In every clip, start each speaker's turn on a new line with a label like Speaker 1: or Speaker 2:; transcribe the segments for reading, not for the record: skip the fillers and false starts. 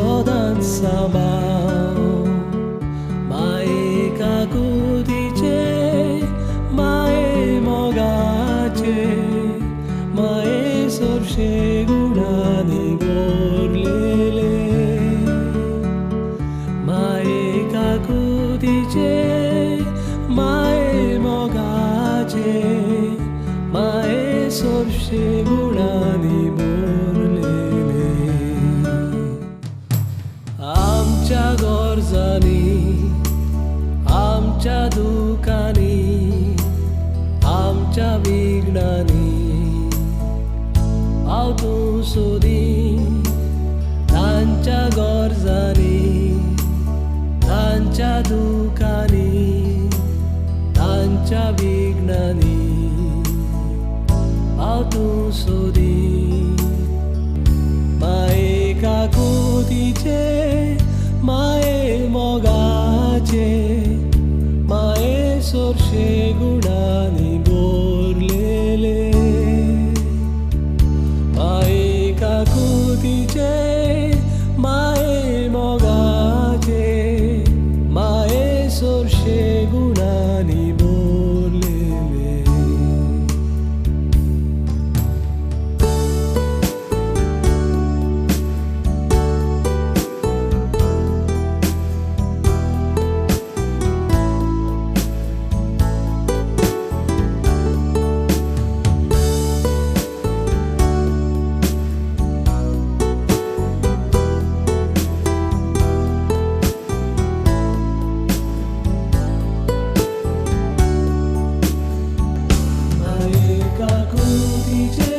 Speaker 1: सदांच सांबाळ माये काकुतीचे माये मोगाचे माये सोरशे गुणांनी भरलेले माये काकुतीचे माये मोगाचे माये सोरशे गुणांनी भरलेले आमच्या गरजांनी आमच्या दुखांनी आमच्या विघ्नांनी हांव तूं सोदी तांच्या गरजांनी तांच्या दुखांनी तांच्या विघ्नांनी हांव तूं सोदी माये काकुतीचे माये मोगाचे माये सोरशे गुणांनी भरलेले माये काकुतीचे माये मोगाचे माये सोरशे गुणांनी भरलेले. माये काकुतीचे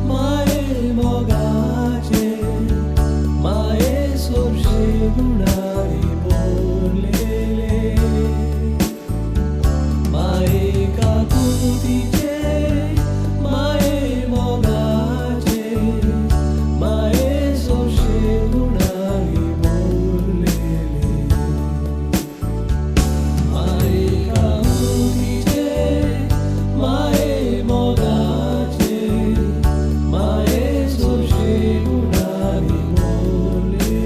Speaker 1: माये मोगाचे माये सोरशे गुणांनी भरलेले माये काकुतीचे माये मोगाचे माये सोरशे गुणांनी भरलेले माये काकुतीचे माये मोगाचे माये सोरशे गुणांनी भरलेले.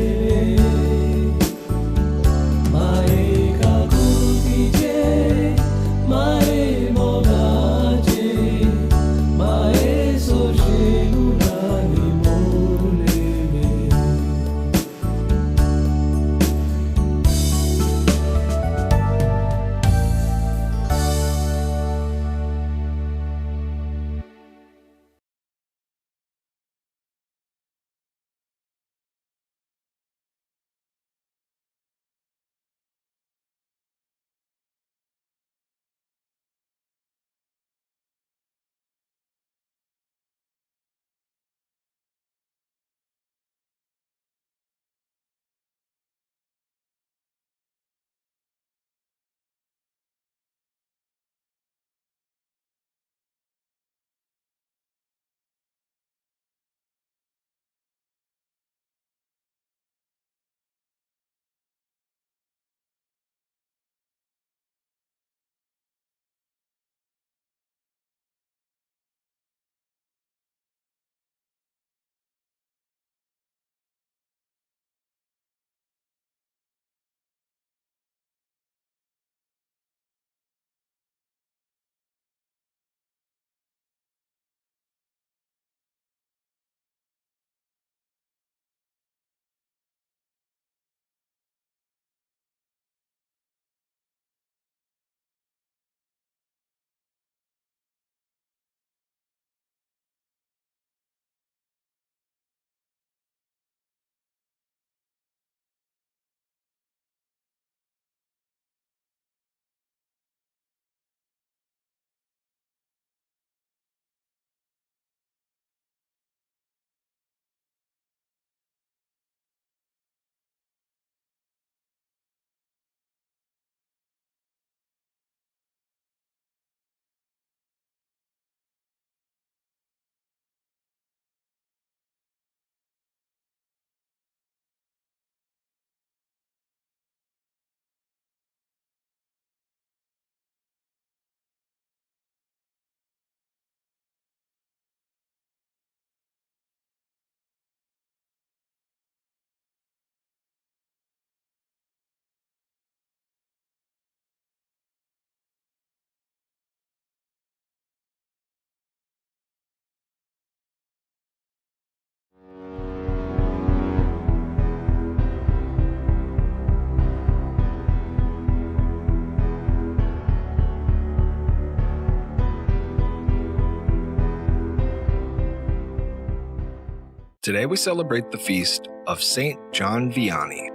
Speaker 2: Today we celebrate the feast of Saint John Vianney.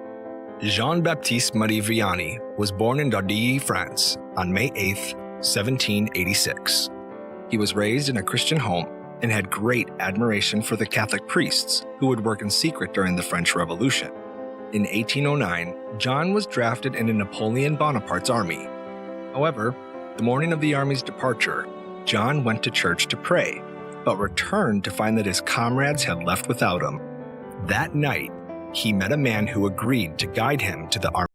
Speaker 2: Jean-Baptiste Marie Vianney was born in Dardilly, France on May 8, 1786. He was raised in a Christian home and had great admiration for the Catholic priests who would work in secret during the French Revolution. In 1809, John was drafted into Napoleon Bonaparte's army. However, the morning of the army's departure, John went to church to pray, but returned to find that his comrades had left without him. That night, he met a man who agreed to guide him to the army.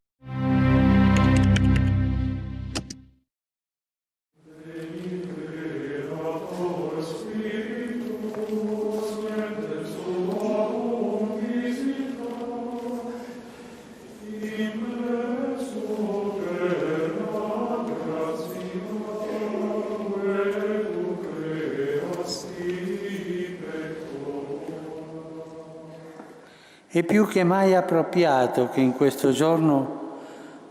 Speaker 3: È più che mai appropriato che in questo giorno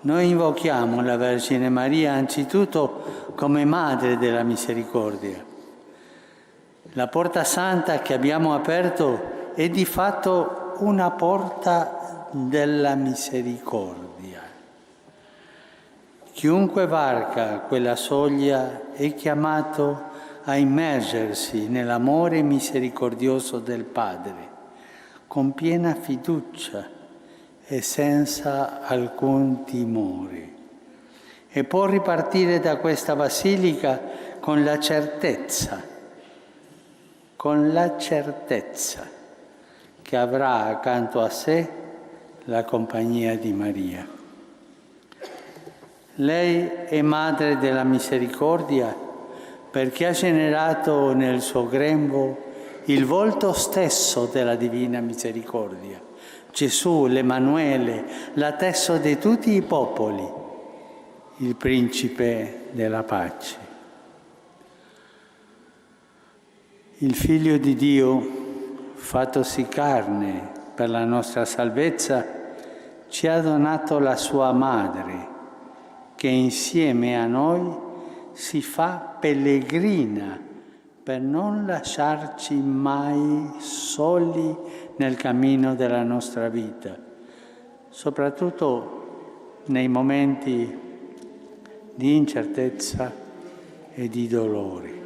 Speaker 3: noi invochiamo la Vergine Maria anzitutto come Madre della Misericordia. La porta santa che abbiamo aperto è di fatto una porta della misericordia. Chiunque varca quella soglia è chiamato a immergersi nell'amore misericordioso del Padre, con piena fiducia e senza alcun timore. E può ripartire da questa basilica con la certezza che avrà accanto a sé la compagnia di Maria. Lei è madre della misericordia perché ha generato nel suo grembo il volto stesso della Divina Misericordia, Gesù, l'Emanuele, l'atteso di tutti i popoli, il Principe della Pace. Il Figlio di Dio, fattosi carne per la nostra salvezza, ci ha donato la sua Madre, che insieme a noi si fa pellegrina per non lasciarci mai soli nel cammino della nostra vita, soprattutto nei momenti di incertezza e di dolore.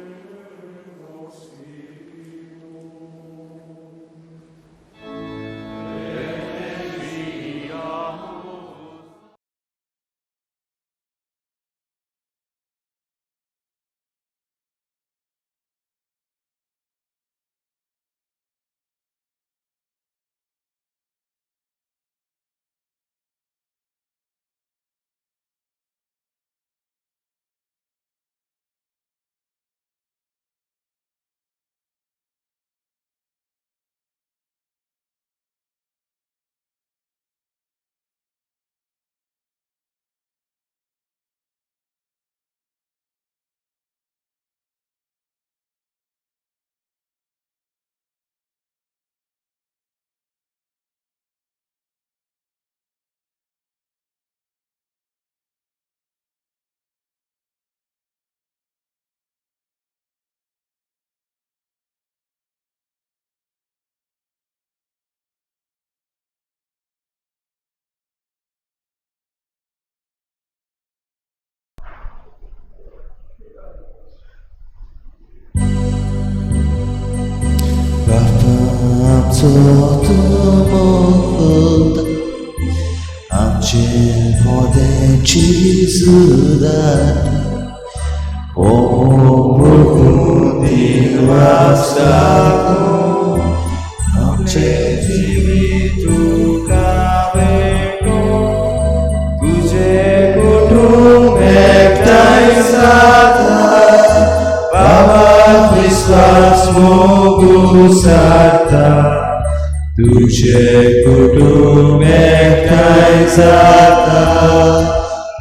Speaker 4: तुझे कुटुंब एकठांय जाता,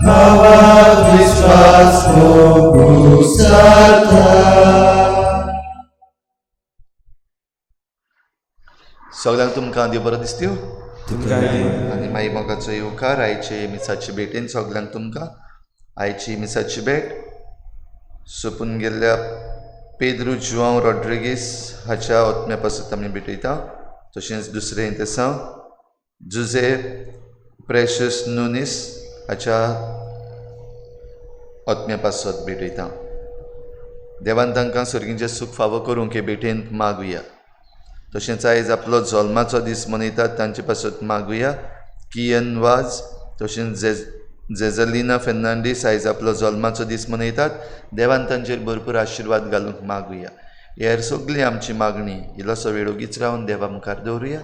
Speaker 4: भावात विश्वास मोगू सारता.
Speaker 5: सगळ्यांक तुमकां देव बरो दिसत्यो आनी मागीर मोगाचो येवकार आयचे मिसाचे भेटेन सगळ्यांक तुमकां आयची मिसाची भेट सोंपून गेल्ल्या पेद्रू जुआंव रॉड्रिगीस हाच्या ओतम्या पासत आमी भेटयता. तशेंच दुसरें तेसांव जुजे प्रेशस नुनीस हाच्या आत्म्या पासत भेटयता. देवान तांकां सर्गीचें सूख फावो करूंक हे भेटेंत मागुया. तशेंच आयज आपलो जल्माचो दीस मनयतात तांचे पासत मागुया. कियन वाज तशेंच जेजलिना फेर्नांडीस आयज आपलो जल्माचो दीस मनयतात. देवान तांचेर भरपूर आशिर्वाद घालूंक मागुया. हेर सगळी आमची मागणी इल्लोसो वेळ ओगीच रावन देवा मुखार दवरुया.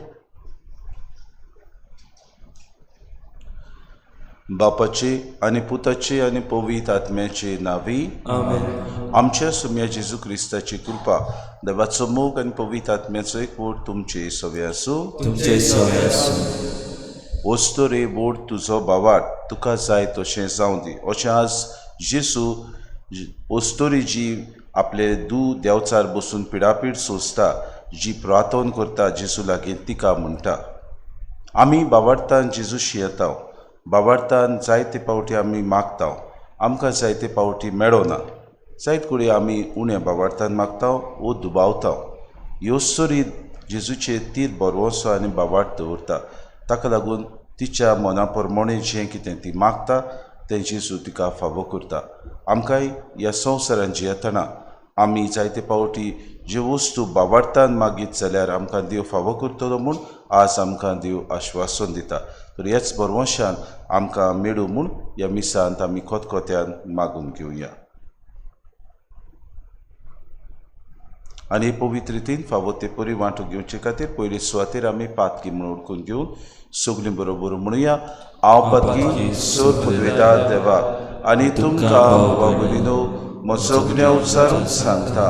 Speaker 6: बापाचे आनी पुताचे आनी पवित्र आत्म्याचे नांवी
Speaker 4: आमेन.
Speaker 6: आमच्या सुम्या जेजू क्रिस्ताची कृपा, देवाचो मोग आनी पवित्र आत्म्याचो एकवट तुमचे सवे आसूं.
Speaker 4: तुमचे सवे आसूं.
Speaker 6: वस्तू रे बोड तुजो भावाट तुका जाय तशें जावं दी. अशें आज जेजू वस्तोरी जी आपले दू देंवचार बसून पिडापीड सोंसता, जी प्रार्थना करता जेजू लागीं, तिका म्हणटा. आमी बावार्थान जेजू शियेता, बावार्थान जायते पावटी आमी मागता, आमकां जायते पावटी मेळना. जायत कडेन आमी उण्या बावार्थान मागता वो दुबावता. ह्यो सरी जेजूचे तीर बरवसो आनी बावार्थ दवरता. ताका लागून तिच्या मना प्रमाणें जें कितें ती मागता तें जेजू तिका फावो करता. आमकांय ह्या संवसारान जियेतना आमी जायते पावटी ज्यो वस्तू बावार्थान मागीत जाल्यार आमकां देव फावो करतलो म्हूण आज आमकां देव आश्वासन दिता. तर ह्याच बरवंशान आमकां मेळूं म्हूण ह्या मिसांत आमी खतखत्यान मागून घेवया. आनी हे पवित्र रितीन फावो ते परी वांटून घेवचे खातीर पयले सुवातेर आमी पातकी म्हूण वळखून घेवन सगळीं बरोबर म्हणुया. हांव पातकी सोद पुदवेता देवा आनी तुमकां बाबुलिनो म्हजो गुन्यांव उच्चारून सांगता.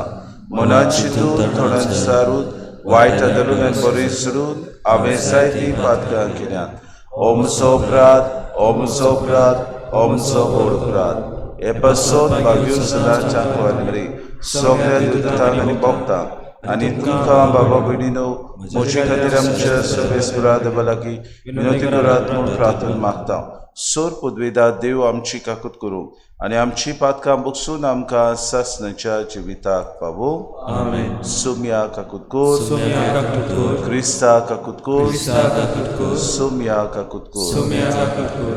Speaker 6: मनान चिंतून थोड्यान सारून वायट धरून आनी बरें सोडून हांवें जायतीं पातकां केल्यांत. हो म्हजो अपराध, हो म्हजो अपराध, हो म्हजो व्हड अपराध. हे पासत भाग्यो सदांच्या मरे सगळ्या दुतांक आनी भोगतांक आनी तुमकां बाबा भयणीनो म्हजे खातीर आमच्या सर्वेस्परा देवा लागीं विनवती करात म्हूण प्रार्थना मागता. सोर पदवेदा देव आमची काकूत करूं आनी आमची पातकां बगसून आमकां सासणाच्या जिविताक पावो.
Speaker 4: आमेन.
Speaker 6: सोम्या काकूत कोर,
Speaker 4: सोम्या काकूत कोर,
Speaker 6: क्रिस्ता काकूत कोर,
Speaker 4: क्रिस्ता काकूत कोर,
Speaker 6: सोम्या काकूत कोर.
Speaker 4: सोम्या काकूत कोर.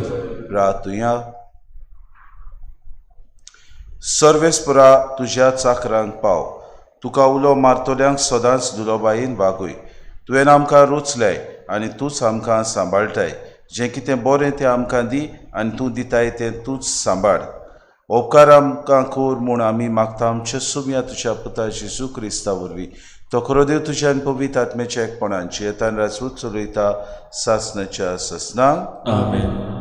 Speaker 6: प्रार्थुया. सर्वेस्परा तुज्या चाकरांक पाव, तुका उलो मारतल्यांक सदांच दुलोबायेन वागय. तुवें आमकां रोचल्याय आनी तूंच आमकां सांबाळटाय. जें कितें बरें तें आमकां दी आनी तूं दिताय तें तूंच सांबाळ. उपकार आमकां कोर म्हूण आमी मागता आमच्या सुम्या तुज्या पुता जेजू क्रिस्ता वरवीं. तो खरो देव तुज्या आनी पवित्र आत्म्याच्या एकपणान जियेतान राजवट चलयता सासणाच्या ससनाक.
Speaker 4: आमेन.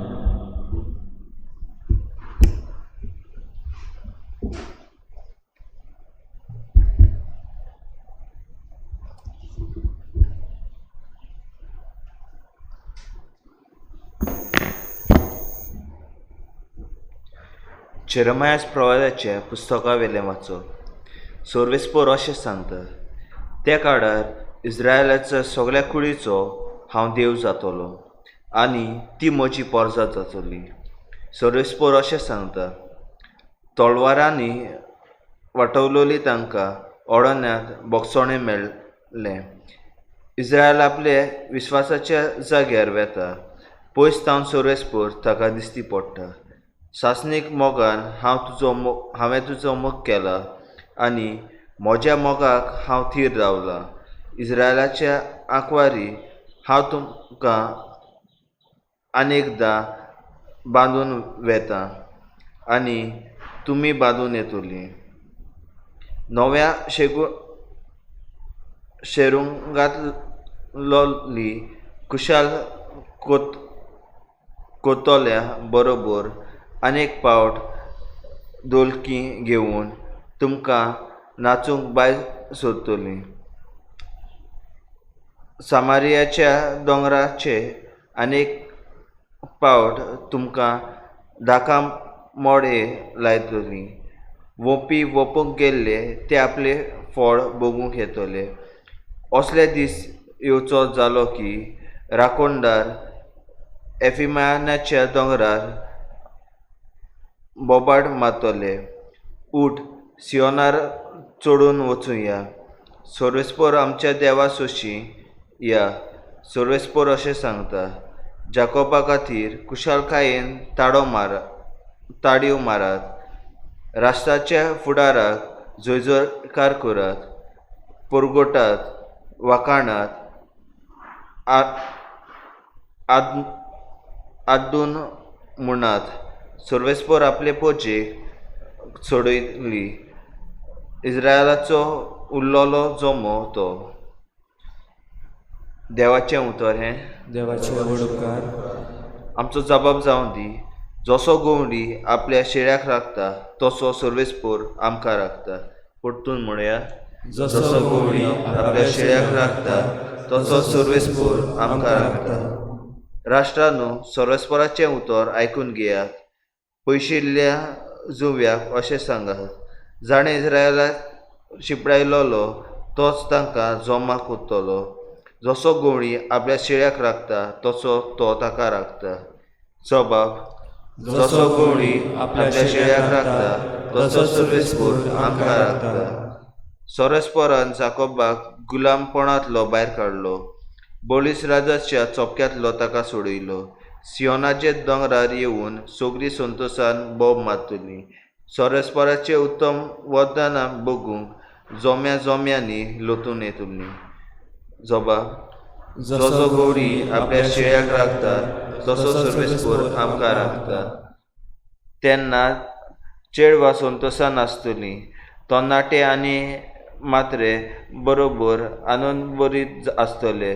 Speaker 7: जेरमायास प्रवादाच्या पुस्तकावेलें वाचप. सर्वेस्पोर अशें सांगता, त्या काळार इस्रायलाच्या सगळ्या कुडीचो हांव देव जातलो आनी ती म्हजी पोरसां जातली. सर्वेस्पोर अशें सांगता, तलवारांनी वाटवलोली तांकां अरण्यांत भोगसणें मेळ्ळें. इस्रायल आपल्या विस्वासाच्या जाग्यार वेता, पयस तावन सर्वेस्पोर ताका दिश्टी पडटा. सासणीक मोगान हांवें तुजो मोग केला आनी म्हज्या मोगाक हांव थीर रावलां. इस्रायलाच्या आंकवारी हांव तुमकां अनेकदां बांदून वेता आनी तुमी बांदून येतली. नव्या शेरुंगांतलोली खुशाल कोतोल्या बरोबर अनेक पावट धोलकी घेवन तुमकां नाचूंक भायर सोदतली. सामारियाच्या दोंगराचे अनेक पावट तुमकां धाका मोडे लायतली. वोपी वोपूंक गेल्ले ते आपले फळ भोगूंक येतले. असले दीस येवचो जालो की राखणदार एफिमानाच्या दोंगरार बोबाट मारतले. उठ, सियोनार चडून वचुया. सर्वेस्पोर आमच्या देवा सोशी या सर्वेस्पोर अशें सांगता, जाकोबा खातीर कुशालकायेन ताळयो मारात, राष्ट्राच्या फुडाराक जयजयकार करात, परगटात, वाखाणात, आड्डून म्हणात, सर्वेस्पोर आपले पोजेक सोडयली, इस्रायलाचो उरलेलो जमो तो. देवाचें उतर हें
Speaker 4: देवाचे व्हड उपकार.
Speaker 7: आमचो जबाब जावं दी. जसो गवंडी आपल्या शेळ्याक राखता तसो सर्वेस्पोर आमकां राखता. परतून म्हणया,
Speaker 4: जसो गवळी
Speaker 7: आपल्या शेळ्याक राखता तसो सर्वेस्पोर आमकां राखता. राष्ट्रांनो, सर्वेस्पोराचें उतर आयकून घेयात. पयशिल्ल्या जुंव्याक अशें सांगात, जाणें इस्रायलाक शिंपडायलोलो तोच तांकां जमा करतलो. जसो गवळी आपल्या शेळ्याक राखता तसो तो ताका राखता. जबाब,
Speaker 4: जसो गवळी आपल्या
Speaker 7: आपल्या
Speaker 4: शेळ्याक
Speaker 7: शेळ्याक
Speaker 4: राखता
Speaker 7: राखता
Speaker 4: तसो
Speaker 7: तसो
Speaker 4: सर्वेस्पोर
Speaker 7: सर्वेस्पोर
Speaker 4: आमकां
Speaker 7: आमकां
Speaker 4: राखता.
Speaker 7: राखता. सर्वेस्पोरान जाकोबाक गुलामपणांतलो भायर काडलो, बळीस राजाच्या चोपक्यांतलो ताका सोडयलो. सियोनाचे दोंगरार येवन सगळीं संतोसान बोब मारतलीं. सर्वेस्पोराचें उत्तम वरदानां बगूंक जोम्या जोम्यांनी लोटून येतलीं. जबाब,
Speaker 4: जसो
Speaker 7: जसो
Speaker 4: गवळी
Speaker 7: गवळी
Speaker 4: आपल्या
Speaker 7: आपल्या
Speaker 4: शेळ्याक
Speaker 7: शेळ्याक
Speaker 4: राखता
Speaker 7: राखता
Speaker 4: तसो
Speaker 7: तसो
Speaker 4: सर्वेस्पोर
Speaker 7: सर्वेस्पोर
Speaker 4: आमकां
Speaker 7: आमकां
Speaker 4: राखता.
Speaker 7: राखता. तेन्ना चेडवां संतोसान आसतलीं, तरणाटे आनी मात्रे बरोबर आनंदभरीत आसतले.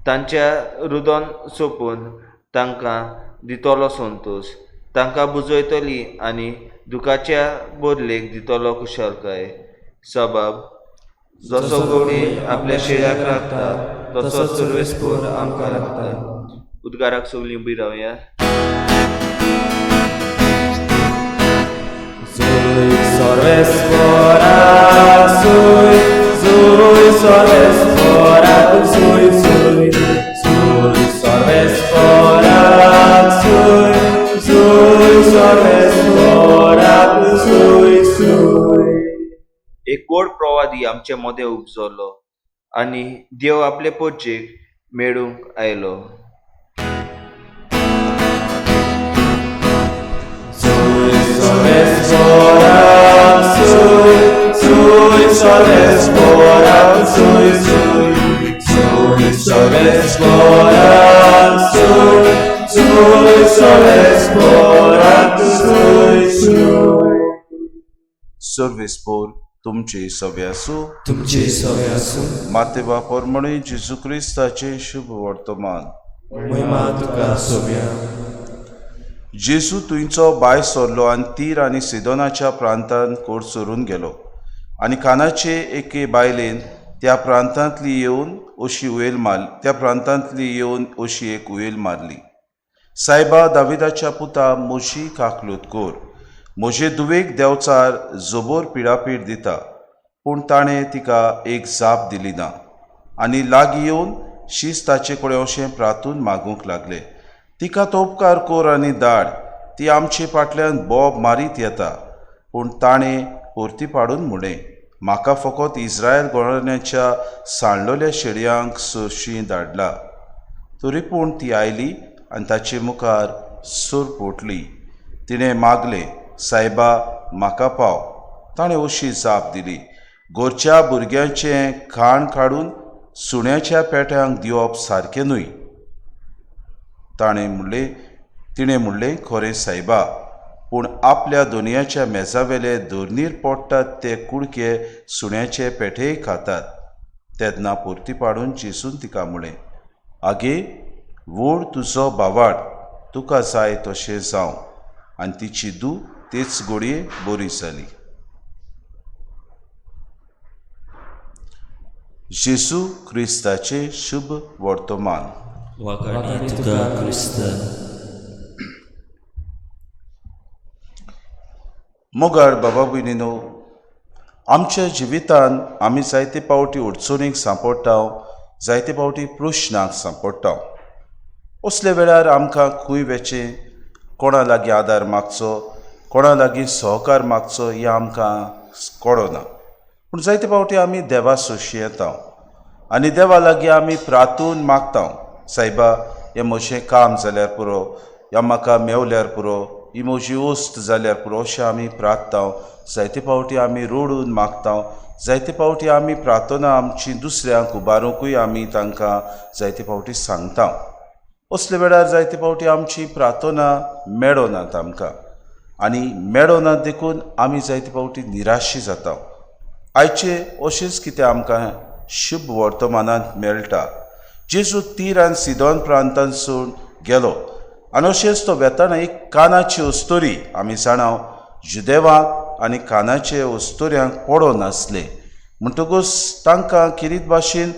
Speaker 7: तांच्या रुदन सोंपून तांकां दितलो संतोश, तांकां बुजयतली आनी दुखाच्या बदलेक दितलो कुशलकाय. सबाब,
Speaker 4: जसो
Speaker 7: जसो
Speaker 4: गवळी
Speaker 7: गवळी
Speaker 4: आपल्या
Speaker 7: आपल्या
Speaker 4: शेळ्याक
Speaker 7: शेळ्याक
Speaker 4: राखता
Speaker 7: राखता
Speaker 4: तसो
Speaker 7: तसो
Speaker 4: सर्वेस्पोर
Speaker 7: सर्वेस्पोर
Speaker 4: आमकां
Speaker 7: आमकां
Speaker 4: राखता.
Speaker 7: राखता. उद्गाराक सगळीं उबी रावया.
Speaker 4: Zui सर्वेस्पोराक सुय, सुय सर्वेस्पोराक सुय सुय, सुय सर्वेस्पोराक सुय, सुय सर्वेस्पोराक सुय सुय.
Speaker 7: एक व्हड प्रवादी आमचे मदें उपजलो आनी देव आपले पोजेक मेळूंक आयलो.
Speaker 4: Zui सर्वेस्पोराक सुय, सुय सर्वेस्पोराक सुय सुय, सुय सर्वेस्पोराक सुय, सुय सर्वेस्पोराक सुय सुय.
Speaker 6: सर्वेस्पोर तुमचे सगळे आसूं.
Speaker 4: तुमचे सगळे आसूं.
Speaker 6: मातेवा परमणी जेजू क्रिस्ताचें शुभ वर्तमान.
Speaker 4: महिमा तुका सोब्या.
Speaker 6: जेजू थंयचो भायर सरलो आनी तीर आनी सिदोनाच्या प्रांतांत कोर चोरून गेलो. आनी कानाचे एके बायलेन त्या प्रांतांतली येवन अशी उयल मारली त्या प्रांतांतली येवन अशी एक उयल मारली, सायबा दाविदाच्या पुता, म्हजी काकलूत कोर. म्हजे दुवेक देंवचार जबोर पिडापीड दिता. पूण ताणें तिका एक जाप दिली ना. आनी लागीं येवन शीस ताचे कडेन अशें प्रातून मागूंक लागले, तिका तो उपकार कोर आनी धाड, ती आमचे फाटल्यान बोब मारीत येता. पूण ताणें परती पाडून म्हणलें, म्हाका फकत इस्रायल घराण्याच्या सांडलेल्या शेडयांक सरशीं धाडला. तरी पूण ती आयली आनी ताचे मुखार सूर पोटली. तिणें मागलें, सायबा म्हाका पाव. ताणें अशी जाप दिली, घरच्या भुरग्यांचें खाण काडून सुण्याच्या पेट्यांक दिवप सारकें न्हय. ताणें म्हणलें तिणें म्हणलें, खरें सायबा, पूण आपल्या दोनयाच्या मेजावेले धरणीर पडटात ते कुडके सुण्याचे पेठेय खातात. तेन्ना परती पाडून जेजून तिका म्हणलें, आगे व्हड तुजो भावार्थ, तुका जाय तशें जावं. आनी तिची धूव तेच घडये बरी जाली. जेजू क्रिस्ताचें शुभ वर्तमान.
Speaker 1: वाखाणी तुका क्रिस्ता.
Speaker 6: मोगाळ बाबा भयणीनो, आमच्या जिवितांत आमी जायते फावटी अडचणीक सांपडटा, जायते फावटी प्रश्नाक सांपडटा. असल्या वेळार आमकां खंय वचचें, कोणा लागीं आदार मागचो, कोणा लागीं सहकार मागचो हें आमकां कळना. पूण जायते फावटी आमी देवा सोशी येता आनी देवा लागीं आमी प्रातून मागता, सायबा हें म्हजें काम जाल्यार पुरो, ह्या म्हाका मेवल्यार पुरो, ही म्हजी वस्त जाल्यार पुरो अशें आमी प्रार्थता. जायते फावटी आमी रडून मागता, जायते फावटी आमी प्रार्थना आमची दुसऱ्यांक उबारूंकूय आमी तांकां जायते फावटी सांगता. असले वेळार जायते फावटी आमची प्रार्थना मेळनात आमकां आनी मेळनात देखून आमी जायते फावटी निराशी जाता. आयचे अशेंच कितें आमकां शुभ वर्तमानांत मेळटा. जेजू तीर आनी सिदोन प्रांतांतसून गेलो आनी अशेंच तो वेताना एक कानाची अस्तोरी, आमी जाणा जुदेवाक आनी कानाचे अस्तोऱ्यांक पडो नासले म्हणटकूच तांकां किरीत भाशेन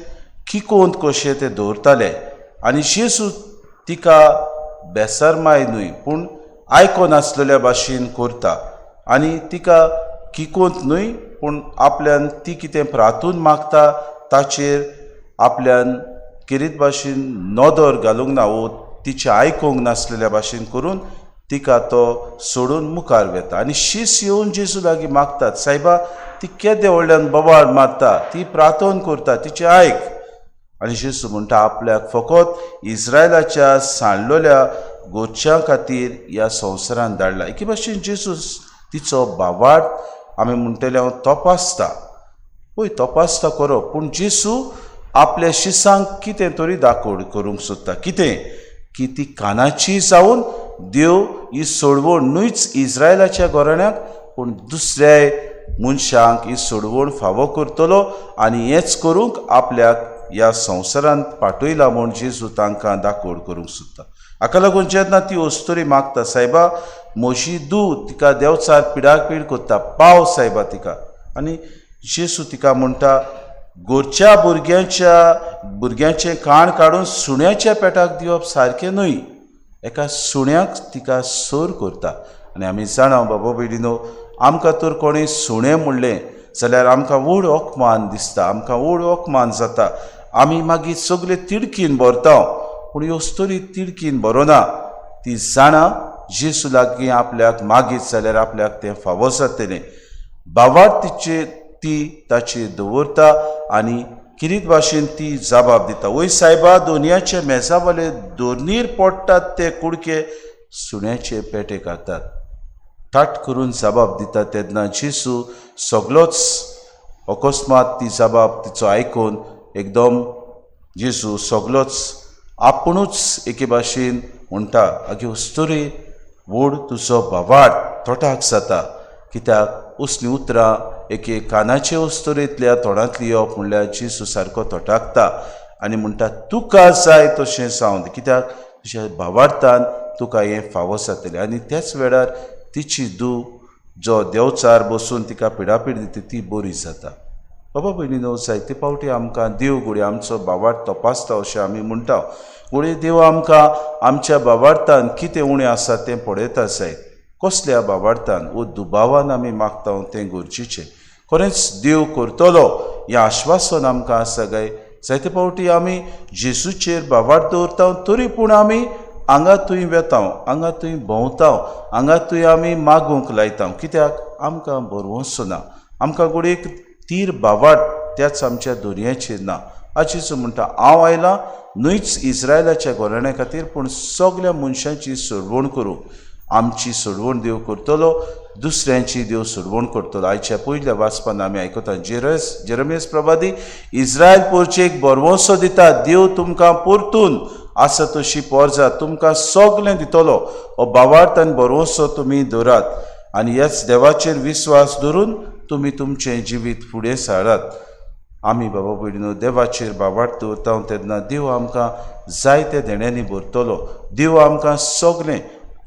Speaker 6: किकोंत कशें ते दवरताले आनी जेजू तिका बेसरमाय न्हय पूण आयकनासलेल्या भाशेन करता आनी तिका किकोंत न्हय पूण आपल्यान ती कितें प्रातून मागता ताचेर आपल्यान किरीत भाशेन नदर घालूंक ना वो तिचें आयकूंक नासलेल्या भाशेन करून तिका तो सोडून मुखार वेता. आनी शीस येवन जेजू लागीं मागतात, सायबा ती केदे व्हडल्यान बोवाळ मारता, ती प्रार्थना करता, तिचें आयक. आनी जेजू म्हणटा आपल्याक फकत इस्रायलाच्या सांडलेल्या गोरच्यां खातीर ह्या संवसारान धाडला. एके भाशेन जेजू तिचो भावार्थ आमी म्हणटले हांव तपासता, पळय तपासता खरो, पूण जेजू आपल्या शिसांक कितें तरी दाखोवड करूंक सोदता. कितें की ती कानाची जावन देव ही सोडवण न्हूच इस्रायलाच्या घराण्याक पूण दुसऱ्याय मनशांक ही सोडवण फावो करतलो आनी हेंच करूंक आपल्याक ह्या संवसारांत पाठयला म्हूण जेजू तांकां दाखोवड करूंक सोदता. हाका लागून जेन्ना ती अस्तोरी मागता, सायबा म्हजी धूव तिका देवचार पिडापीड करता, पाव सायबा तिका. आनी जेजू तिका म्हणटा गोरच्या भुरग्यांचें काण काडून सुण्याच्या पेटाक दिवप सारकें न्हय, एका सुण्याक तिका सोर करता. आनी आमी जाणा बाबा भयणीनो, आमकां तर कोणें सुणें म्हणलें जाल्यार आमकां व्हड अपमान दिसता, आमकां व्हड अपमान जाता, आमी मागीर सगळे तिडकीन भरता. पूण ह्यो अस्तोरी तिडकीन भरना, ती जाणा जेजू लागीं आपल्याक मागीत जाल्यार आपल्याक तें फावो जातलें. भावार्थ तिचे ती ताचेर दवरता आनी किरीत भाशेन ती जबाब दिता, वय सायबा दोनयाचे मेजावाले दोनीर पडटात ते कुडके सुण्याचे पेटे घालतात. ताट करून जबाब दिता तेन्ना जेजू सगलोच अकस्मात ती जबाब तिचो आयकून एकदम जेजू सगलोच आपुणूच एके भाशेन म्हणटा, आगे अस्तोरी व्हड तुजो भावार्थ तोटाक जाता. कित्याक असलीं उतरां एके कानाचे अस्तोरेंतल्या तोंडांतली येवप म्हणल्यार जेजू सारको तोटाकता आनी म्हणटा तुका जाय तशें जावं दी, कित्याक तुज्या भावार्थान तुका हें फावो जातलें. आनी त्याच वेळार तिची धूव जो देवचार बसून तिका पिडापीड दिता ती बरी जाता. बाबा भयणीनो, जायते फावटी आमकां देव घडये आमचो भावार्थ तपासता अशें आमी म्हणटा. घडये देव आमकां आमच्या भावार्थान कितें उणें आसा तें पळयता जायत, कसल्या भावार्थान वो दुबावान आमी मागता तें गरजेचें. खरेंच देव करतलो हें आश्वासन आमकां आसा काय? जायते फावटी आमी जेजूचेर भावार्थ दवरता तरी पूण आमी हांगा थंय वेता, हांगा थंय भोंवता, हांगा थंय आमी मागूंक लायता, कित्याक आमकां भरवंसो ना, आमकां घडये तीर भावार्थ त्याच आमच्या दर्याचेर ना. आज जेजू म्हणटा हांव आयलां न्हूच इस्रायलाच्या घराण्या खातीर पूण सगल्या मनशांची सोडवण करूंक. आमची सोडवण देव करतलो, दुसऱ्यांची देव सोडवण करतलो. आयच्या पयल्या वाचपान आमी आयकता जेरमियस प्रभादी इस्रायल पोरचेक भरवंसो दिता, देव तुमकां परतून आसा तशी पोरजा तुमकां सगलें दितलो, हो भावार्थ आनी भरवंसो तुमी दवरात आनी ह्याच देवाचेर विस्वास धरून तुमी तुमचें जिवीत फुडें सारात. आमी बाबा भयणीनो देवाचेर भावार्थ दवरता तेन्ना देव आमकां जायते देण्यांनी भरतलो, देव आमकां सगलें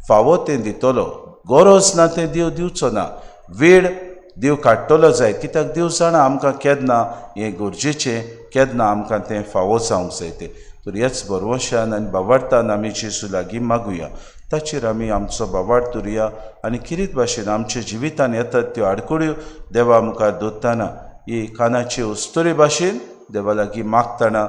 Speaker 6: फावो तें दितलो, गरज ना तें देव दिवचो ना, वेळ देव काडटलो जाय, कित्याक देव जाणा आमकां केन्ना हें गरजेचें, केन्ना आमकां तें फावो जावंक जाय तें. तर ह्याच भरवंशान आनी भावार्थान आमी जेजू लागीं मागुया, ताचेर आमी आमचो भावार्थ दवरुया आनी किरीत भाशेन आमच्या जिवितान येतात त्यो आडखळ्यो देवा मुखार दवरतना ही कानाचे अस्तोरे भाशेन देवा लागीं मागतना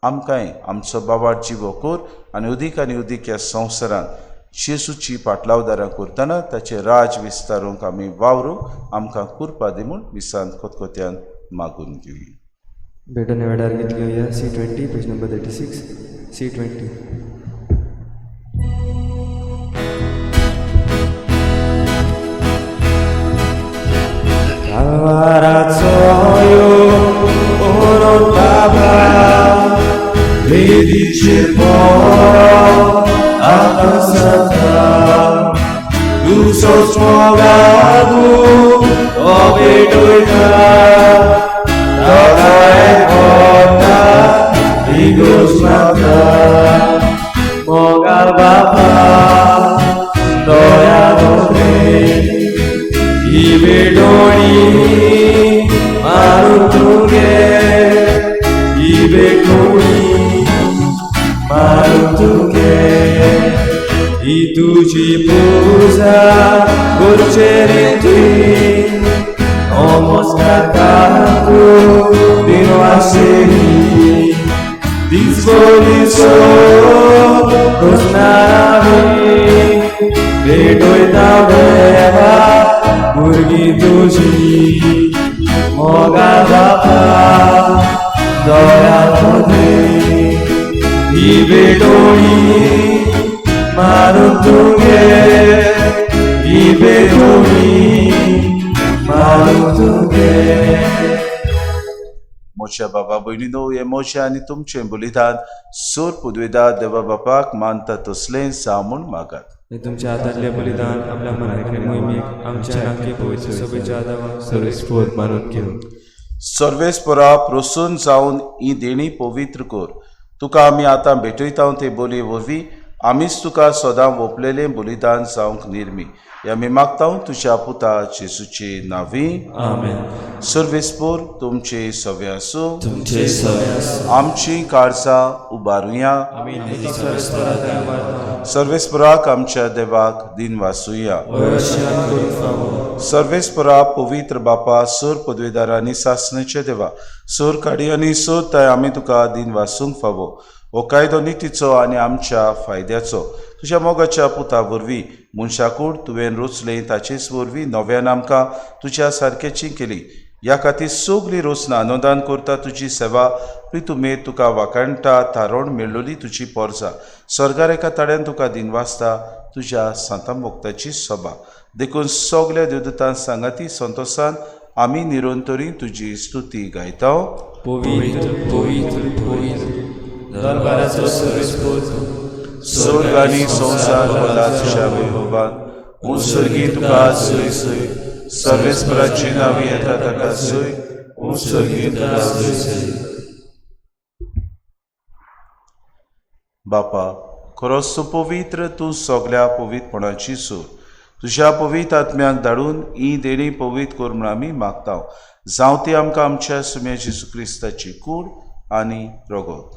Speaker 6: आमकांय आमचो भावार्थ जिवो कर आनी अदीक ह्या संवसारांत जेजूची पाटलावदारां करतना ताचें राज विस्तारूंक आमी वावरूंक आमकां कृपा दी म्हूण मिसान खतखत्यान मागून घेवया.
Speaker 4: भेटून वेळार गीत घेवया C20 page number 36 C20.
Speaker 8: Kalvarazzo io papà le dice poi a tu so smogato obedoita Mogal Baba Doya Dore Ibedoni Marutuge Ibedoni Marutuge Ituji Puja Gurcheriti Namaskar Kantu Dinwasini Dispoliso Krishna भेटोयता देवा भुरगीं तुजी मोगा बापा दया तुजी ही भेटोणी मारून तुगे ही भेटोणी मारून तुगे.
Speaker 6: मोशा बाबा भयणीनो हे मोशा आनी तुमचें बलिदान सोर पुदवेदा देवा बापाक मानता तसलें सा म्हूण मागात.
Speaker 4: तुमच्या हातांतलें बलिदान आपल्या मनातले मोहिमेक आमच्या नाके पवित्र सभेच्या आदावा
Speaker 1: सर्वेस्पोर मानून घेवं.
Speaker 6: सर्वेस्पोरा प्रसन्न जावन ही देणी पवित्र कर. तुका आमी आतां भेटयता ते बोली वरवीं आमीच तुका सदां वोपलेलें बलिदान जावंक निर्मी हे आमी मागता तुज्या पुता जेजूचे नांवी.
Speaker 1: आमेन.
Speaker 6: सर्वेस्पोर तुमचे सवे आसूं.
Speaker 1: तुमचे सवे आसूं.
Speaker 6: आमची काळजां उबारुया. सर्वेस्पोराक आमच्या देवाक दिन वासुया. सर्वेस्पोरा पवित्र बापा सोर पदवेदारांनी सासण्याचे देवा सोर काडी आनी सोर ताय आमी तुका दिन वासूंक फावो. हो कायदो नितीचो आनी आमच्या फायद्याचो. तुज्या मोगाच्या पुता वरवीं मनशाकूड तुवें रोचलें ताचेच वरवीं नव्यान आमकां तुज्या सारकेची केली. ह्या खातीर सगळी रोचना अनुदान करता तुजी सेवा प्रितुमेर तुका वाखाणटा थारोवन मेळ्ळोली तुजी पोरसा स्वर्गार एका ताड्यान तुका दिनवासता तुज्या सांता मोक्ताची सभा. देखून सगल्या देवदूतान सांगाती संतोसान आमी निरंतरी तुजी स्तुती गायता.
Speaker 1: पवित्र पवित्र पवित्र दरबाराचो सर्वेस्पोर
Speaker 6: स्वर्ग आनी संवसार भरला तुज्या वैभवान. उत्सर्गी तुका जय जय. सर्वेस्पराची नांवी येता ताका जय. उत्सर्गी तुका जय जय. बापा खरोच तूं पवित्र, तूं सगल्या पवित्रपणाची सूर. तुज्या पवित्र आत्म्याक धाडून ही देणी पवित्र कर म्हूण आमी मागता. जावं ती आमकां आमच्या सुम्या जेजू क्रिस्ताची कूड आनी रगत.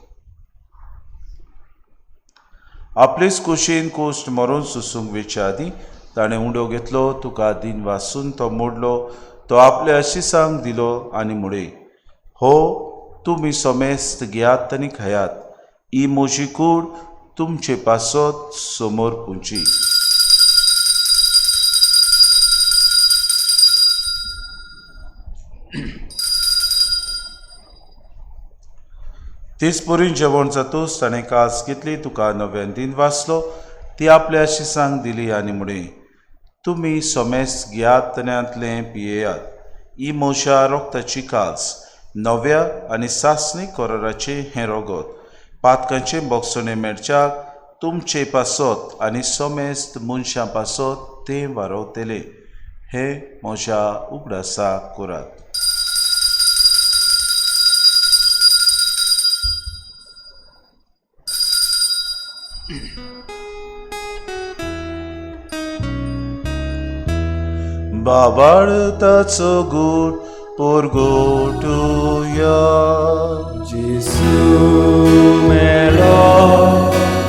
Speaker 6: आपलेच कुशीन कोश्ट मरोन सोसूंक वेच्या आदीं ताणें उंडो घेतलो, तुका दिन वासून तो मोडलो, तो आपल्या आशिसांक दिलो आनी म्हळें, हो तुमी समेस्त घेयात आनी खायात, ही म्हजी कूड तुमचे पासत समोर पुंची. तेच परी जेवण जातूच ताणें कास घेतली, तुका नव्यान दिन वाचलो, ती आपल्या आशिसांक दिली आनी म्हळें, तुमी समेस्त घेयात आनी पियेयात, ही म्हज्या रोगताची कास नव्या आनी सासणी कराराचें हें रगत पातकांचें बोगसणें मेळच्याक तुमचे पासत आनी समेस्त मनशां पासत तें वारवतलें. हें म्हज्या उगडासाक करात. बाबाळताचो गूट पोरगोटुया.
Speaker 8: जेजू मेलो,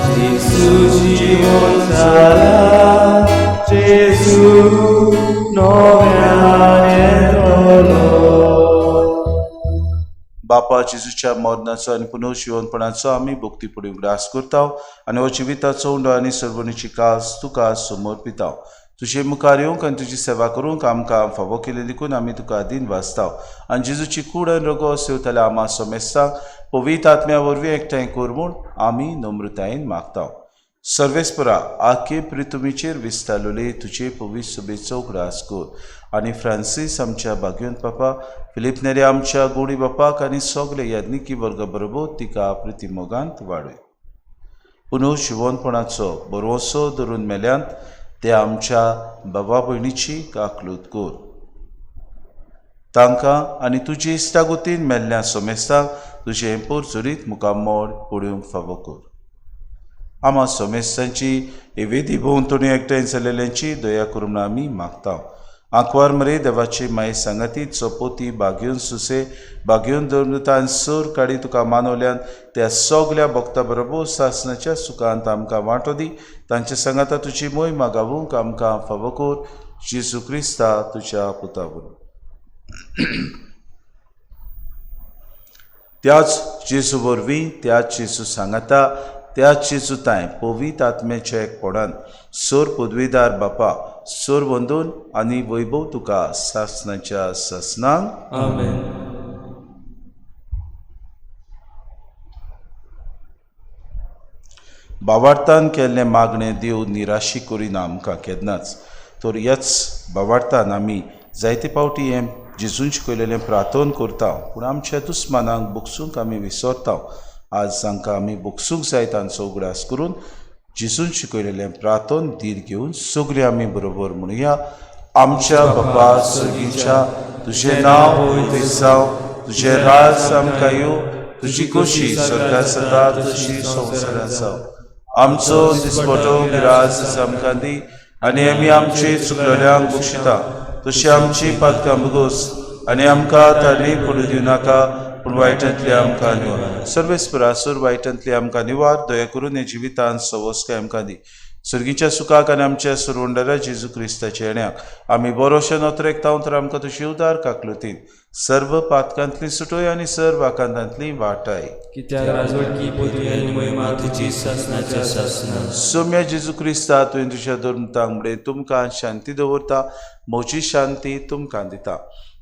Speaker 8: जेजू जिवन जाला, जेजू नव्यान येतलो.
Speaker 6: बापा जेजूच्या मरणाचो आनी पुनर्जिवनपणाचो आमी भक्तीपुडी उगडास करता आनी हो जिविताचो उंडो आनी सर्वणीची कास तुका समर्पिता. तुजे मुखार येवंक आनी तुजी सेवा करूंक आमकां फावो केली देखून आमी तुका दीन वाचता आनी जेजूची कूड आनी रगो सेवतल्या आमा सोमेस्तांक पवित्र आत्म्या वरवीं एकठांय कर म्हूण आमी नम्रतायेन मागता. सर्वेस्परा आखे प्रितुमीचेर विस्तारलेले तुजे पवित्र सभेचो उगडास कर आनी फ्रांसीस आमच्या भाग्यवंत पापा, फिलीप नेरी आमच्या गोडी बापाक आनी सगळे याज्ञिकी वर्गा बरोबर तिका प्रितीमोगांत वाडय. पुनू जिवनपणाचो बरोसो धरून मेल्यांत ते आमच्या बाबा भयणीची काकलूत कर. तांकां आनी तुजे इश्टागोतीन मेल्ल्या सोमेस्तांक तुजें पोरचुरीत मुखामोड पडूंक फावो कर. आमा सोमेस्तांची हे वेदी भोंवतणी एकठांय जाल्ल्यांची दया करून आमी मागता. आंकवार मरे देवाची माये सांगाती चपोती बागेवन सुसे बागेवन धर्मतान सर काडी तुका मानवल्यान त्या सगल्या भक्ता बरोबर सासनाच्या सुखांत आमकां वांटो दी. तांचे सांगाता तुजी मोय मागावूंक आमकां फावो कर. जेजू क्रिस्ता तुज्या पुता बरोबर. त्याच जेजू वरवीं, त्याच जेजू सांगाता, त्याच जेजू तांय पवित्र आत्म्याच्या एकपणान सोर पदवीदार बापा सोर वंदून आनी वैभव तुका सासनाच्या सासनांक.
Speaker 1: आमेन.
Speaker 6: बावार्थान केल्लें मागणें देव निराशी करिना आमकां केन्नाच. तर ह्याच बावार्थान आमी जायते फावटी हें जेजून शिकयलेलें प्रार्थन करता, पूण आमच्या दुस्मानांक बोगसूंक आमी विसरता. आज तांकां आमी बोगसूंक जाय तांचो उगडास करून जेजून शिकयलेलें प्रार्थन धीर घेवन सगळीं आमी बरोबर म्हणुया. आमच्या बापा सर्गीच्या, तुजें नांव पवित्र जावं, तुजें राज आमकां येवं, तुजी खोशी स्वर्गांत जाता तशी संवसारांत जावं. आमचो दिसपटो गिरास आमकां दी आनी आमी आमचे चुकलेल्यांक बक्षिता तशी आमची पातकां भोगोस आनी आमकां ताणी पडूं दिवं नाका, पूण वायटांतली आमकां निवार. सर्वेस्परा सोर वायटांतली आमकां निवार. दया करून हे जिवितांत सवस्काय आमकां दी. सर्गीच्या सुखाक आनी आमच्या सुरवंडरा जेजू क्रिस्ताच्या येण्याक आमी बरोशे नोतरेकता तर आमकां तुजी उदार काकलुतीन सर्व पातकांतली सुटोय आनी सर्व आकांतांतली वाटाय.
Speaker 1: कित्याक राजवटकी पदवी आनी महिमा तुजी सासनाच्या सासनाक.
Speaker 6: सोम्या जेजू क्रिस्ता, तुवें तुज्या धर्मतांक म्हणलें तुमकां शांती दवरता, म्हजी शांती तुमकां दिता.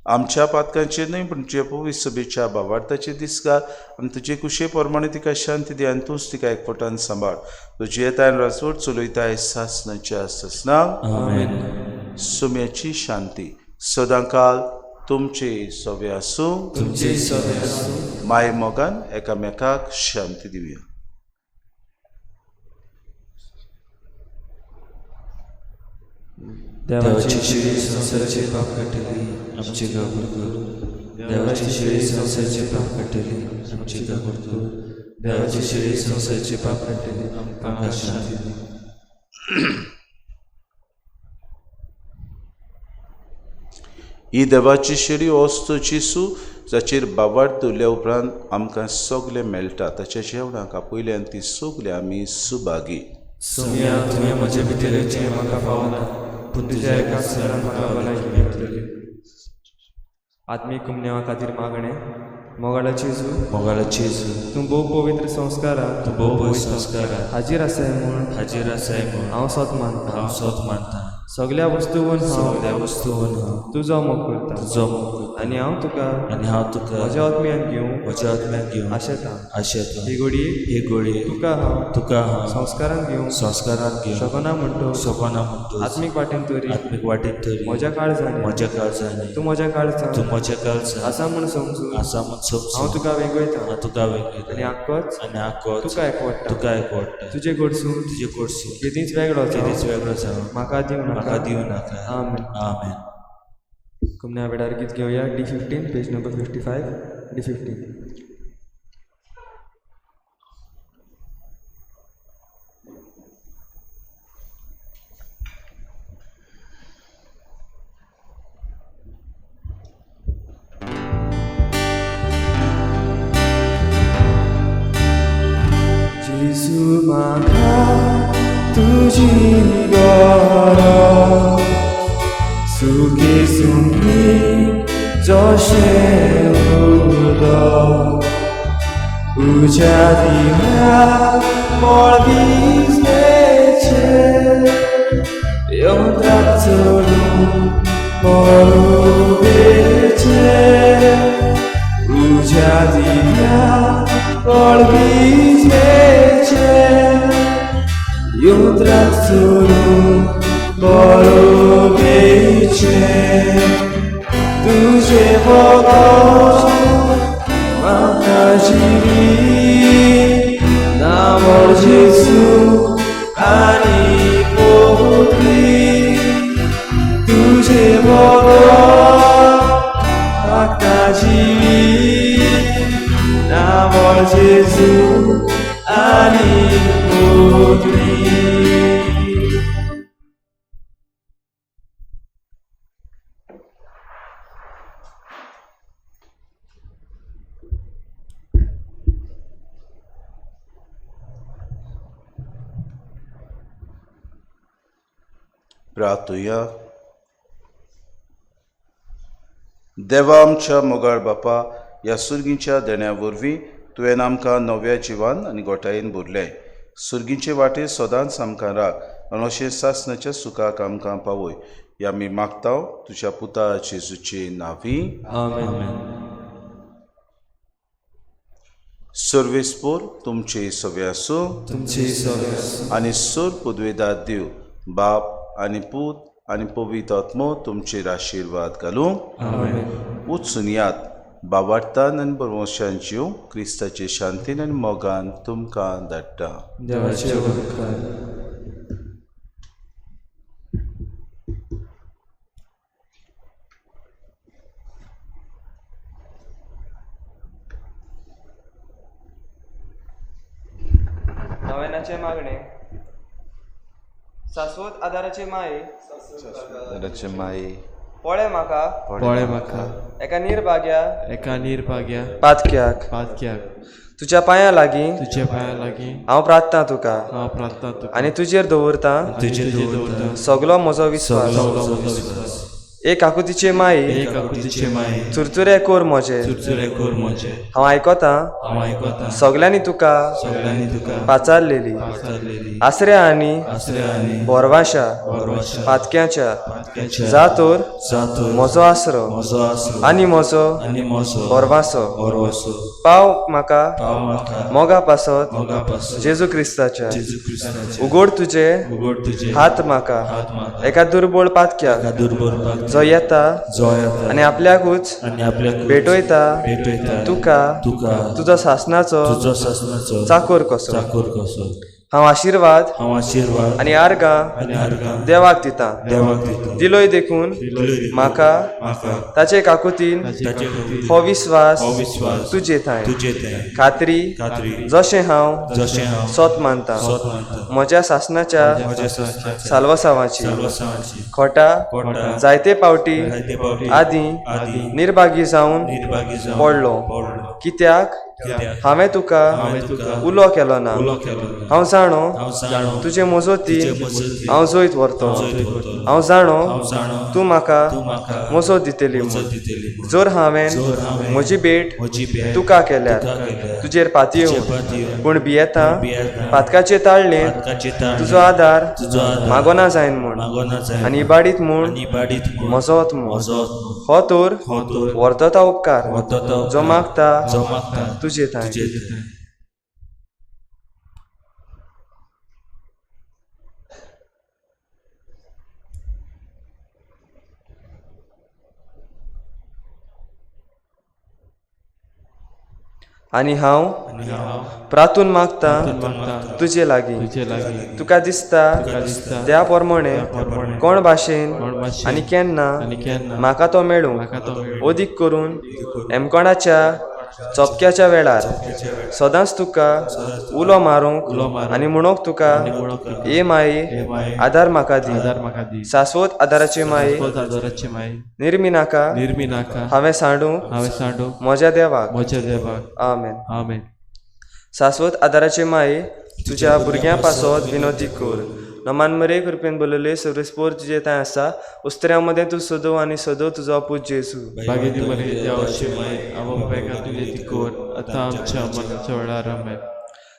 Speaker 6: आमच्या पातकांचेर न्हय पूण तुज्या पवित्र सभेच्या भावार्थाचे दिसकार आनी तुजे कुशे प्रमाणे तिका शांती दी आनी तूंच तिका एकवटान सांबाळ. तुजी येतायन राजवट चलयताय सासनाच्या सासनाक.
Speaker 1: आमेन.
Speaker 6: सोम्याची शांती सदांकाल तुमचे सवे आसूं.
Speaker 1: तुमचे सवे आसूं.
Speaker 6: माय मोगान एकामेकाक शांती दिवया.
Speaker 1: देवाची शिळी संवसाराचे पाप काडटली आमचे काकूट कर. देवाची शिळी संवसाराचे पाप काडटली आमचे काकूट कर. देवाची शिळी संवसाराचे पाप काडटली आमकां शांती दी.
Speaker 6: ही देवाची शेळी वस्तू जेजू जाचेर बावार्थ दवरल्या उपरांत आमकां सगलें मेळटा. ताच्या जेवणाक आपयल्यान ती सगळीं आमी सुभागी.
Speaker 1: सोम्या, तुवें म्हजे भितर येवचें म्हाका फावना, पूण तुज्या एका सरान म्हाका भलायकी मेळटली.
Speaker 4: आत्मीक कुमन्यावा खातीर मागणें. मोगाळा जेजू,
Speaker 1: मोगाळा जेजू,
Speaker 4: तूं भोव पवित्र संस्कारात,
Speaker 1: तूं भोव पवित्र संस्कारात
Speaker 4: हाजीर आसाय म्हूण,
Speaker 1: हाजीर आसाय म्हूण
Speaker 4: हांव सोत मानता.
Speaker 1: हांव सोत मानता.
Speaker 4: सगल्या वस्तूवन हांव,
Speaker 1: सगल्या वस्तूवन हांव
Speaker 4: तुजो मोग करता,
Speaker 1: तुजो मोग करता.
Speaker 4: आनी हांव तुका,
Speaker 1: आनी हांव तुका
Speaker 4: म्हज्या आत्म्यान घेवंक,
Speaker 1: म्हज्या आत्म्यान घेवंक
Speaker 4: आशेता.
Speaker 1: आशेता.
Speaker 4: ही घोडी,
Speaker 1: ही गोडी
Speaker 4: तुका हांव,
Speaker 1: तुका हांव
Speaker 4: संस्कारान घेवंक,
Speaker 1: संस्कारान घेवंक
Speaker 4: शकना म्हणटो,
Speaker 1: शकना म्हणटो,
Speaker 4: आत्मीक वाटेन तरी,
Speaker 1: आत्मीक वाटेन तरी
Speaker 4: म्हज्या काळजांनी,
Speaker 1: म्हज्या काळजांनी,
Speaker 4: तूं म्हज्या काळजांत,
Speaker 1: तूं म्हज्या काळजांत
Speaker 4: आसा म्हूण समजून,
Speaker 1: आसा म्हूण समजून
Speaker 4: हांव तुका वेंगयता,
Speaker 1: हांव तुका वेंगयता.
Speaker 4: आनी आक्कोच,
Speaker 1: आनी आक्कोच
Speaker 4: तुका एकवटा,
Speaker 1: तुका एकवटा.
Speaker 4: तुजे कडसून,
Speaker 1: तुजे कडसून
Speaker 4: केदींच वेगळो जावं,
Speaker 1: केदींच वेगळो जावं
Speaker 4: म्हाका दिवं नाका.
Speaker 1: म्हाका दिवं नाका.
Speaker 4: आमेन.
Speaker 1: आमेन.
Speaker 4: कुमन्या वेळार गीत घेवया. D15, page number 55, D15. जेजू म्हाका तुजी गरज, सुखी सुखी जशें उदक, उज्या दिव्या मळबीजलेचेर येवन
Speaker 8: चलून बरोबेचे उज्या दिव्या कळबीजेचे युद्राक चलून बरोबेचे तुझे बगर म्हाका जिवीत नामो जेजू आनी पोतली तुझे बगर म्हाका जिवीत नामो जेजू आनी पोतली.
Speaker 6: प्रार्थुया. देवा आमच्या मोगाळ बापा, ह्या सुर्गींच्या देण्या वरवीं तुवें आमकां नव्या जिवान आनी गोठायेन भरलें. सुर्गींचे वाटेर सदांच आमकां राख आनी अशें सासणाच्या सुखाक आमकां पावय. ह्या आमी मागता तुज्या पुता जेजूचे नांवी.
Speaker 4: आमेन.
Speaker 6: सर्वेस्पोर तुमचे सवे आसूं
Speaker 1: तुमचे सवे आसूं.
Speaker 6: आनी सोर पुदवेदार देव बाप आनी पूत आनी पवित्र आत्मो तुमचेर आशिर्वाद घालूं.
Speaker 4: आमेन.
Speaker 6: वचून यात बाबार्तान आनी बरवशान जीव क्रिस्ताचे शांतीन आनी मोगान तुमकां धाडटा.
Speaker 1: देवाचे उपकार.
Speaker 9: नव्यानाचे मागणे. शाश्वत आदाराचे माये,
Speaker 5: आदाराचे माये,
Speaker 9: पळय म्हाका,
Speaker 4: पळय म्हाका
Speaker 9: एका निर्भाग्या,
Speaker 4: एका निर्भाग्या
Speaker 9: पातक्याक,
Speaker 4: पातक्याक,
Speaker 9: तुज्या पांयां लागीं,
Speaker 4: तुज्या पांयां लागीं
Speaker 9: हांव प्रार्थना तुका,
Speaker 4: हांव प्रार्थना तुका
Speaker 9: आनी तुजेर दवरतां,
Speaker 4: तुजेर दवरतां
Speaker 9: सगलो म्हजो विस्वास.
Speaker 4: सगलो म्हजो विस्वास.
Speaker 9: एक आकुतीचे माये,
Speaker 4: एक आकुतीचे माये,
Speaker 9: चुरचुरे कोर म्हजे,
Speaker 4: चुरचुरे कोर म्हजे,
Speaker 9: हांव आयकतां,
Speaker 4: हांव आयकतां,
Speaker 9: सगल्यांनी तुका,
Speaker 4: सगल्यांनी तुका
Speaker 9: पाचारलेली,
Speaker 4: पाचारलेली,
Speaker 9: आसऱ्या आनी
Speaker 4: आसऱ्या आनी
Speaker 9: भोरवाशा,
Speaker 4: भोरवाशा,
Speaker 9: पातक्याच्या,
Speaker 4: पातक्याच्या,
Speaker 9: जा तर,
Speaker 4: जा तर,
Speaker 9: म्हजो आसरो,
Speaker 4: म्हजो आसरो,
Speaker 9: आनी म्हजो,
Speaker 4: आनी म्हजो,
Speaker 9: भोरवासो,
Speaker 4: भोरवासो,
Speaker 9: पाव म्हाका,
Speaker 4: पाव म्हाका,
Speaker 9: मोगा पासत,
Speaker 4: मोगा पासत,
Speaker 9: जेजू क्रिस्ताच्या,
Speaker 4: जेजू क्रिस्ताच्या,
Speaker 9: उगड तुजे,
Speaker 4: उगड तुजे,
Speaker 9: हात म्हाका,
Speaker 4: हात म्हाका,
Speaker 9: एका दुर्बळ पातक्याक,
Speaker 4: एका दुर्बळ पातक्याक,
Speaker 9: जो येता,
Speaker 4: जो येता,
Speaker 9: आनी आपल्याकूच,
Speaker 4: आनी आपल्याकूच,
Speaker 9: भेटयता,
Speaker 4: भेटयता,
Speaker 9: तुका,
Speaker 4: तुका,
Speaker 9: तुजो सासणाचो,
Speaker 4: तुजो सासणाचो,
Speaker 9: चाकोर कसो,
Speaker 4: चाकोर कसो,
Speaker 9: हांव आशिर्वाद,
Speaker 4: हांव आशिर्वाद,
Speaker 9: आनी आर्गां,
Speaker 4: आनी आर्गां,
Speaker 9: देवाक दितां,
Speaker 4: देवाक दितां,
Speaker 9: दिलोय देखून,
Speaker 4: दिलोय
Speaker 9: म्हाका,
Speaker 4: म्हाका,
Speaker 9: ताचे काकुतीन,
Speaker 4: ताचे काकुतीन,
Speaker 9: हो विस्वास,
Speaker 4: हो विस्वास,
Speaker 9: तुजे थांय,
Speaker 4: तुजे थांय,
Speaker 9: खात्री,
Speaker 4: खात्री,
Speaker 9: जशें हांव,
Speaker 4: जशें हांव,
Speaker 9: सोत मानतां,
Speaker 4: सोत मानतां,
Speaker 9: म्हज्या सासणाच्या,
Speaker 4: म्हज्या सासणाच्या,
Speaker 9: साल्वासांवाची,
Speaker 4: साल्वासांवाची,
Speaker 9: खोटा,
Speaker 4: खोटा,
Speaker 9: जायते पावटी,
Speaker 4: जायते पावटी,
Speaker 9: आदीं,
Speaker 4: आदीं,
Speaker 9: निर्भागी जावन,
Speaker 4: निर्भागी जावन,
Speaker 9: पडलो,
Speaker 4: पडलो,
Speaker 9: कित्याक,
Speaker 4: कित्याक,
Speaker 9: हांवें तुका,
Speaker 4: हांवें तुका,
Speaker 9: उलो केलो ना,
Speaker 4: उलो केलो ना,
Speaker 9: हांव जाणो,
Speaker 4: हांव जाणो,
Speaker 9: तुजे मजतीन,
Speaker 4: तुजे मजतीन,
Speaker 9: हांव जैत व्हरतलो,
Speaker 4: हांव जैत व्हरतलो,
Speaker 9: हांव जाणो,
Speaker 4: हांव जाणो,
Speaker 9: तूं म्हाका,
Speaker 4: तूं म्हाका,
Speaker 9: मजत दितली
Speaker 4: मजत
Speaker 9: म्हूण.
Speaker 4: दितली म्हूण.
Speaker 9: जर हांवें,
Speaker 4: जर हांवें,
Speaker 9: म्हजी भेट,
Speaker 4: म्हजी भेट,
Speaker 9: तुका केल्यार,
Speaker 4: तुका केल्यार,
Speaker 9: तुजेर पातयेवन,
Speaker 4: तुजेर पातयेवन,
Speaker 9: पूण भियेतां,
Speaker 4: भियेतां,
Speaker 9: पातकाचे ताळणेंत,
Speaker 4: पातकाचे ताळणेंत,
Speaker 9: तुजो आदार,
Speaker 4: तुजो आदार,
Speaker 9: मागोना जायन म्हूण,
Speaker 4: मागोना जायन
Speaker 9: आनी इबाडीत म्हूण,
Speaker 4: आनी इबाडीत म्हूण,
Speaker 9: म्हजो आत्मो,
Speaker 4: म्हजो आत्मो,
Speaker 9: हो तर,
Speaker 4: हो तर,
Speaker 9: व्हरतता उपकार,
Speaker 4: व्हरतता उपकार,
Speaker 9: जो मागता,
Speaker 4: जो मागता,
Speaker 9: तुजे थांय.
Speaker 4: तुजे थांय.
Speaker 9: आनी हांव,
Speaker 4: आनी हांव,
Speaker 9: प्रातून मागतां,
Speaker 4: मागतां,
Speaker 9: तुजे लागीं,
Speaker 4: तुजे लागीं,
Speaker 9: तुका दिसता,
Speaker 4: तुका दिसता,
Speaker 9: त्या प्रमाणे,
Speaker 4: प्रमाणे,
Speaker 9: कोण भाशेन,
Speaker 4: कोण भाशेन,
Speaker 9: आनी केन्ना,
Speaker 4: आनी केन्ना,
Speaker 9: म्हाका तो मेळूं,
Speaker 4: म्हाका तो मेळूं,
Speaker 9: अदीक करून, हेमकोणाच्या चोपक्याच्या वेळार, सदांच तुका, उलो मारूंक,
Speaker 4: उलो मारूंक,
Speaker 9: आनी म्हणूंक तुका,
Speaker 4: आनी म्हणूंक तुका,
Speaker 9: ए माये,
Speaker 4: ए माये,
Speaker 9: आदार म्हाका दी,
Speaker 4: आदार म्हाका दी,
Speaker 9: शाश्वत आदाराचे माये,
Speaker 4: शाश्वत आदाराचे माये,
Speaker 9: निर्मिनाका,
Speaker 4: निर्मिनाका,
Speaker 9: हांवें सांडूंक,
Speaker 4: हांवें सांडूंक,
Speaker 9: म्हज्या देवाक,
Speaker 4: म्हज्या देवाक,
Speaker 9: आमेन.
Speaker 4: आमेन.
Speaker 9: शाश्वत आदाराचे माये, तुज्या भुरग्यां पासत विनोदी कर. नमान मरे कृपेन बोलले सर्वेस्पोर तुजे थंय आसा, उस्त्र्या मदें तूं सदो आनी सदो तुजो पूत जेजू.
Speaker 4: बागेती मरे देवाचे माये, आवय बापायक तुजें ती कर, आतां आमच्या मरणाच्या वेळार. आमेन.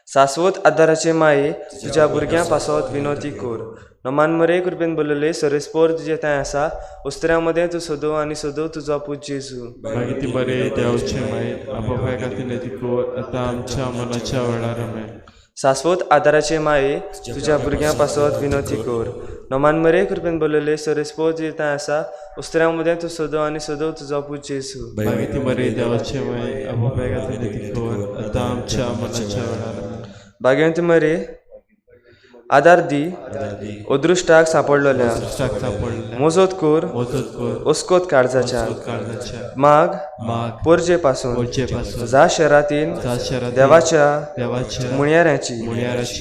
Speaker 9: सास्वत आदाराचे माये तुज्या भुरग्यां पासत विनोती कोर. नमान मरे कृपेन बोलले सरेस्पोर तुजें थंय आसा, उस्त्र्या मदें तूं सदो आनी सदो तुजो पूत जेजू.
Speaker 4: मागीर ती बरे देवचे माये आपापल्या खातीर ती कर आतां आमच्या मनाच्या वेळार. आमेन.
Speaker 9: सास्वत आदाराचे माये तुज्या भुरग्यां पासत विनोती कोर. नमान मरे कृपेन बोलले सरेस्पोर तुजें थंय आसा, उस्त्र्या मदें तूं सदो आनी सदो तुजो पूत जेजू.
Speaker 4: मागीर ती बरे देवाचे माये आपापल्या खातीर ती कर आतां आमच्या मनाच्या वेळार. आमेन.
Speaker 9: भाग्यवंत मरे आदार दी अदृश्टाक सांपडलेल्या, मोजोत कोर ओस्कोत काळजाच्या, माग पोरजे पासून जा शहरातील देवाच्या मुणयाऱ्याची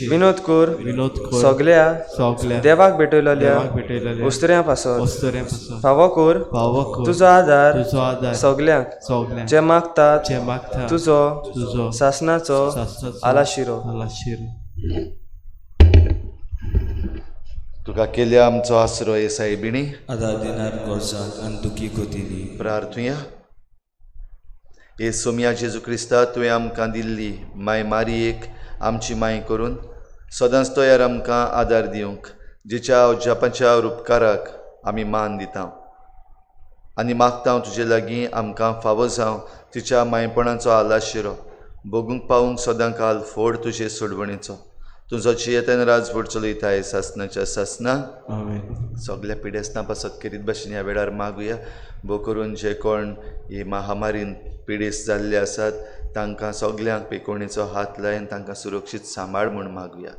Speaker 9: विनोद कोर सगल्या देवाक भेटयलेल्या उस्तऱ्यां पासत फावो कोर तुजो आदार सगल्यांक जे मागतात तुजो सासनाचो आलाशिरो.
Speaker 5: तुका केल्या आमचो आसरो हे सायबिणी
Speaker 1: आदार दिनार गरजांत आनी दुखी गोतींनी.
Speaker 5: प्रार्थुया. हे सोमया जेजू क्रिस्ता, तुवें आमकां दिल्ली माय मारियेक आमची माय करून सदांच तयार आमकां आदार दिवंक, जिच्या अजापाच्या उपकाराक आमी मान दिता आनी मागता तुजे लागीं आमकां फावो जावं तिच्या मायपणाचो आलाशिरो भोगूंक पावूंक सदां काल फोड तुजे सोडवणेचो. तुजो जियेतान राजवट चलयताय सासनाच्या सासना. सगल्या पिडेस्तां पासत केरीत भाशेन ह्या वेळार मागुया, भो करून जे कोण ही महामारीन पिडेस्त जाल्ले आसात तांकां सगल्यांक पेकोवणेचो हात लायन तांकां सुरक्षीत सांबाळ म्हूण मागुया.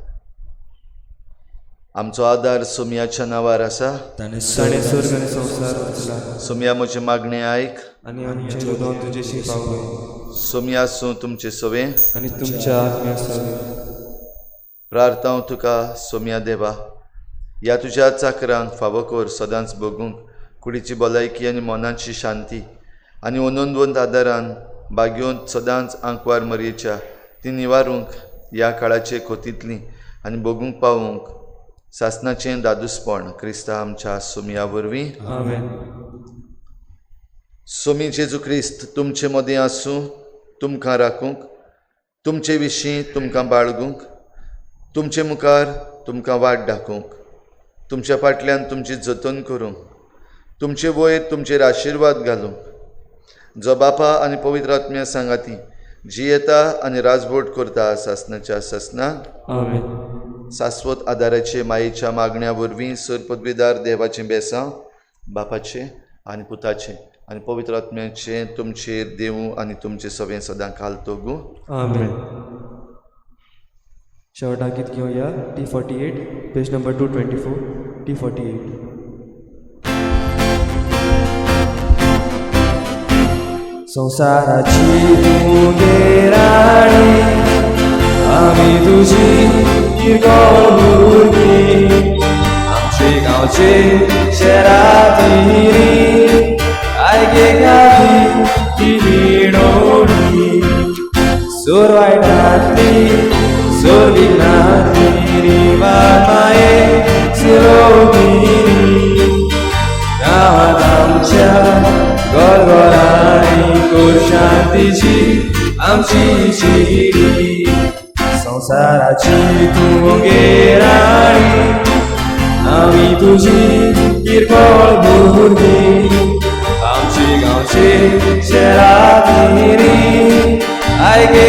Speaker 5: आमचो आदार सोमयाच्या नांवार आसा.
Speaker 1: ताणें स्वर्ग आनी संवसार रचला.
Speaker 5: सोमया म्हजें मागणें आयक
Speaker 9: आनी आमचें रुदन तुजेशी पावय.
Speaker 5: सोमया आसूं तुमचें सवें
Speaker 9: आनी तुमच्या आत्म्या सवें.
Speaker 5: प्रार्थांव तुका सोमया देवा, ह्या तुज्या चाकरांक फावो कर सदांच भोगूंक कुडीची भलायकी आनी मनाची शांती आनी अनंदवंत आदारान बागेवंत सदांच आंकवार मरयेच्या ती निवारूंक ह्या काळाचे खोतींतली आनी भोगूंक पावूंक सासनाचें दादूसपण क्रिस्ता आमच्या सोमया वरवीं.
Speaker 9: आमेन.
Speaker 5: सोमी जेजू क्रिस्त तुमचे मदीं आसूं, तुमकां राखूंक, तुमचे विशीं तुमकां बाळगूंक, तुमचे मुखार तुमकां वाट दाखोवंक, तुमच्या फाटल्यान तुमची जतन करूंक, तुमचे वयर तुमचेर आशिर्वाद घालूंक, जो बापा आनी पवित्र आत्म्या सांगाती जियेता आनी राजवट करता सासनाच्या सासना.
Speaker 9: आमेन.
Speaker 5: सास्वत आदाराचे मायेच्या मागण्या वरवीं सर पदवीदार देवाचें बेसांव बापाचें आनी पुताचें आनी पवित्र आत्म्याचें तुमचेर देवूं आनी तुमचें सवें सदां काल तोगूं.
Speaker 9: आमेन. शेवटाक गीत घेवया T48 page number 224 T48. संवसाराची तूं गे राणी, आमी तुजी किरकोळ भुरगीं, आमचे गांवचे शेरातिरी आयके खाली ती विणोणी सोर वायटांतली सोर विघ्नांतली रिवार माये सुरोगिरी गांवांत आमच्या घरघरांनी कोर शांतीची आमची शिरी. संवसाराची तूं गे राणी, आमी तुजी किरकोळ भुरगीं, आमची गांवची शेरातिरी आयके